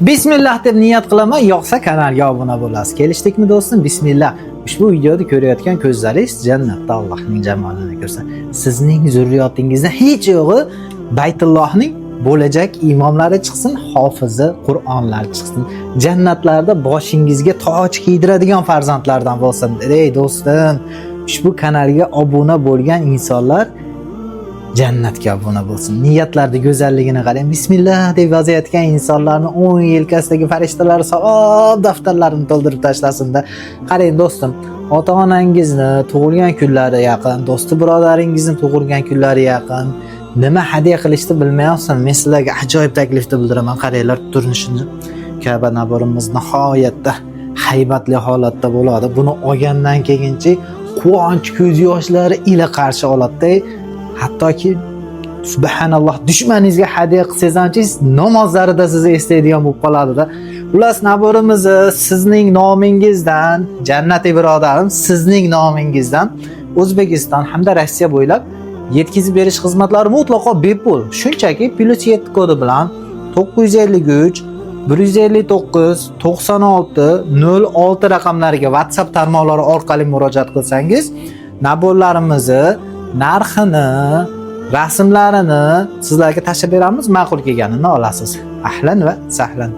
Bismillah deb niyat qilaman, yoqsa kanalga obuna bo'lasiz. Kelishdikmi, do'stim? Bismillah. Ushbu videoni ko'rayotgan ko'zlaringiz jannatda Allohning jamolini ko'rsin. Sizning zurriyotingizda hech yo'g'i Baytullohning bo'lajak imomlari chiqsin, hofizi Qur'onlar chiqsin. Jannatlarda boshingizga toj kiydiradigan farzandlardan bo'lsin. Ey do'stim, ushbu kanalga obuna bo'lgan insonlar jannatga obuna bo'lsin. Niyatlarni go'zalligini qarang. Bismillah deb yozayotgan insonlarni o'ng yelkasidagi farishtalar savob daftarlarini to'ldirib tashlasin-da. Qarang do'stim, ota-onangizni tug'ilgan kunlari yaqin, do'sti birodaringizni tug'ilgan kunlari yaqin. Nima hadya qilishni bilmayapsan? Men sizlarga ajoyib taklifni bildiraman. Qaranglar turinishini. Kaba набор imiz nihoyatda haybatli holatda bo'ladi. Buni olgandan keyinchi quvonch ko'z yoshlari ila qarshi oladi. Hattoki, subhanalloh, dushmaningizga hadya qilsangiz hamchi, namozlarida sizni eslaydigan bo'lib qoladida. Xullas, набор imizni sizning nomingizdan, jannatiy birodarim, sizning nomingizdan O'zbekiston hamda Rossiya bo'ylab yetkazib berish xizmatlari mutlaqo bepul. Shunchaki +7 kodi bilan 953 159 96 06 raqamlariga WhatsApp tarmoqlari orqali murojaat qilsangiz, набор larimizni narxini, rasmlarini sizlarga tashlab beramiz, ma'qul kelganini olasiz. Ahlan va sahlan.